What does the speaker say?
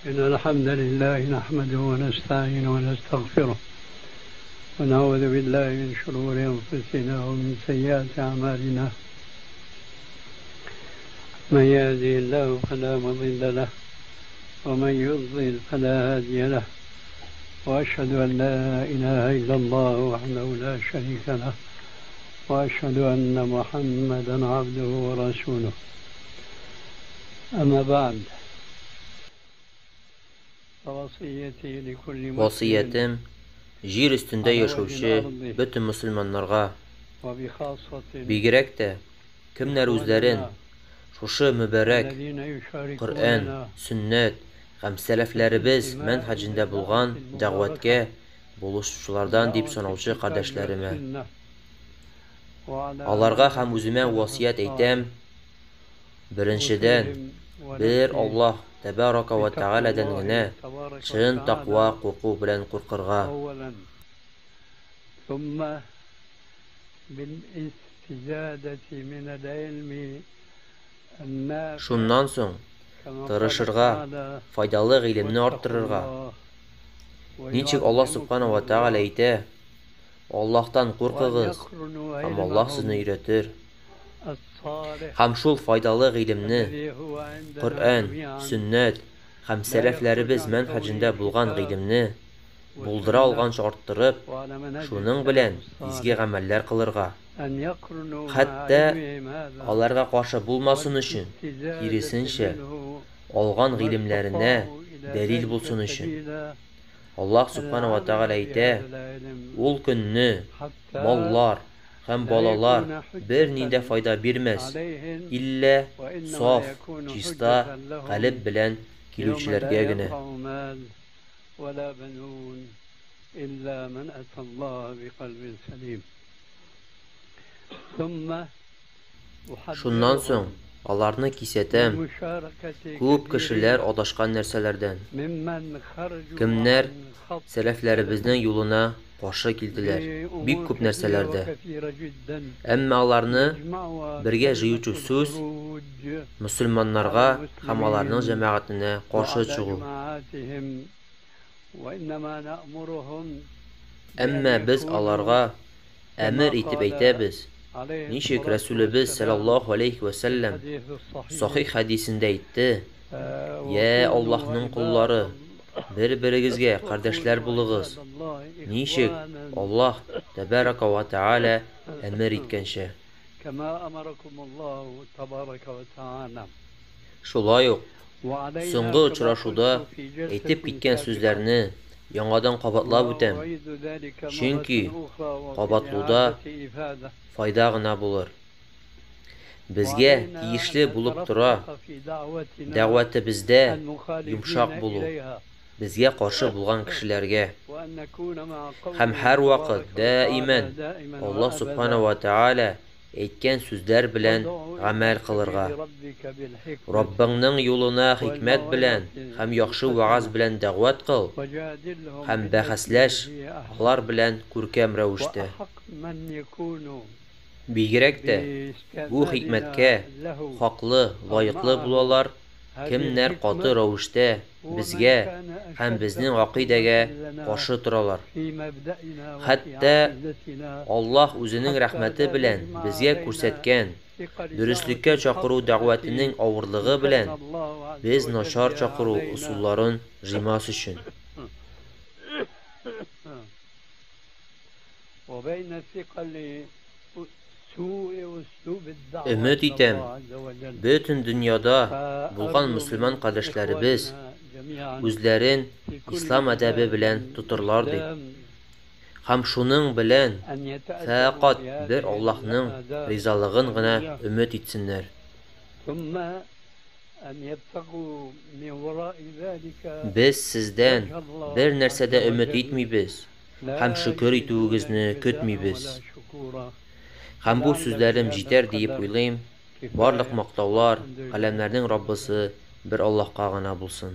إن الحمد لله نحمده ونستعينه ونستغفره ونعوذ بالله من شرور أنفسنا ومن سيئات أعمالنا، من يهده الله فلا مضل له ومن يضلل فلا هادي له، وأشهد أن لا إله إلا الله وحده لا شريك له، وأشهد أن محمدا عبده ورسوله. أما بعد، فوصيتي لكل مسلم Васыятем җир өстендә яшәүче бөтен мөселманнарга, وبخاصة бигрәк тә кемнәр үзләрен шушы мөбарәк الذين Коръән, يشاركوننا сөннәт һәм сәләфләребез мәнһәҗендә булган дәгъваткә булышучылардан дип دعوة санаучы الكتاب кардәшләремә. والسنة وعلى Аларга منهج һәм үземә السلف васыять الصالح. әйтәм: беренчедән, أوصيهم бер ونفسي Аллаһ тәбарака ва بتقوى тәгаләдән الله генә تبارك чын таква وتعالى курку белән куркырга. أولا، ثم بالاستزادة من العلم النافع Шуннан соң كما قال тырышырга, تعالى: файдалы гыйлемне واتقوا арттырырга. الله Ничек Аллаһ ويعلمكم субхана ва тәгалә الله، әйтә: Аллаһтан وأن куркыгыз, يقرنوا һәм Аллаһ сезне علمهم өйрәтер. الصالح Һәм шул файдалы гыйлемне الذي هو عندنا Коръән, جميعا сөннәт һәм لا يخرج сәләфләребез عن мәнһәҗендә كونه булган الكتاب гыйлемне булдыра والسنة алганча арттырып, وعلى منهج шуның السلف белән изге الصالح، гамәлләр кылырга. أن يقرنوا مع Хәтта علمهم هذا аларга каршы булмасын өчен, والاستزادة киресенчә, منه алган ما гыйлемнәренә استطاعوا إلى дәлил ذلك булсын өчен. سبيلا Аллаһ субхана ва العمل тәгалә әйтә: بهذا العلم Ул көнне حتى маллар һәм لا балалар يكون берни дә حجة файда бирмәс, عليهم иллә وإنما саф, يكون чиста حجة لهم калеб белән يوم لا килүчеләргә генә. ينفع مال ولا بنون إلا من أتى الله بقلب سليم. ثم Шуннан соң أحذرهم аларны من кисәтәм مشاركة күп кешеләр كثيرين адашкан нәрсәләрдән. ممن خرجوا Кемнәр عن خط сәләфләребезнең юлына каршы килделәр бик بأمور күп كثيرة нәрсәләрдә. وكثيرة جدا Әмма аларны يجمعها бергә كلمة җыючы сүз الخروج على мөселманнарга һәм аларның المسلمين җәмәгатенә каршы وعلى чыгу. جماعاتهم، وإنما نأمرهم Әмма بأن без يكونوا аларга كما әмер итеп قال әйтәбез: عليه ничек الصلاة Рәсүлебез والسلام саллаллаһу алейхи ва في сәлләм الحديث الصحيح: сахих хәдисендә әйтте: Йә وكونوا Аллаһның عباد коллары, бер-берегезгә кардәшләр وكونوا булыгыз, عباد الله ничек إخوانا Аллаһ тәбарака ва тәгалә әмер иткәнчә. كما أمركم الله تبارك وتعالى. Шулай ук وعلينا соңгы كما очрашуда قلت في جلسة әйтеп киткән سابقة сүзләрне яңадан кабатлап үтәм, وأعيد ذلك مرة чөнки أخرى وفي кабатлуда الإعادة إفادة. файда гына булыр. Безгә وعلينا тиешле أن булып тора نترفق في دعوتنا дәгъватыбызда المخالفين йомшак булу, إليها، безгә каршы булган кешеләргә وأن نكون مع һәм قوله һәрвакыт تبارك وتعالى даимән دائما Аллаһ субхана وأبدا: ва тәгалә әйткән сүзләр белән وادع إلى гамәл سبيل кылырга. ربك بالحكمة Раббыңның юлына хикмәт белән والموعظة һәм яхшы вәгазь الحسنة белән дәгъват кыл وجادلهم һәм بالتي бәхәсләш هي أحسن. алар белән күркәм рәвештә. وأحق من يكون Бигрәк тә бу باستعمالنا хикмәткә له хаклы, أو лаеклы معه булалар, هذه кемнәр каты الحكمة рәвештә هو من безгә كان һәм أشد безнең гакыйдәгә خصومة لنا каршы торалар. في مبدئنا وفي Хәтта عقيدتنا Аллаһ үзенең حتى рәхмәте لا белән نجمع безгә بين күрсәткән ثقل دعوة дөреслеккә чакыру الحق дәгъватының التي авырлыгы امتن белән الله عز без وجل начар بها чакыру علينا. ысулларын җыймас өчен. وبين ثقل سوء أسلوب الدعوة Өмет إلى итәм, الله عز وجل. бөтен дөньяда булган فأرجو мөселман من кардәшләребез إخواننا جميعا үзләрен في كل ислам әдәбе بلاد белән тотырлар дип. الإسلام Һәм шуның белән أن يتأدبوا фәкать бер بهذه Аллаһның الآداب ризалыгын гына الحميدة، өмет итсеннәр. ثم أن يبتغوا من وراء ذلك Без сездән وجه الله бер нәрсә عز дә өмет وجل، итмибез لا һәм шөкер يريدون итүегезне جزاء көтмибез. ولا شكورا. Һәм бу لعل сүзләрем بهذا җитәр диеп القدر уйлыйм. Барлык كفاية мактаулар والحمد لله галәмнәрнең رب Раббысы العالمين. бер Аллаһка гына булсын.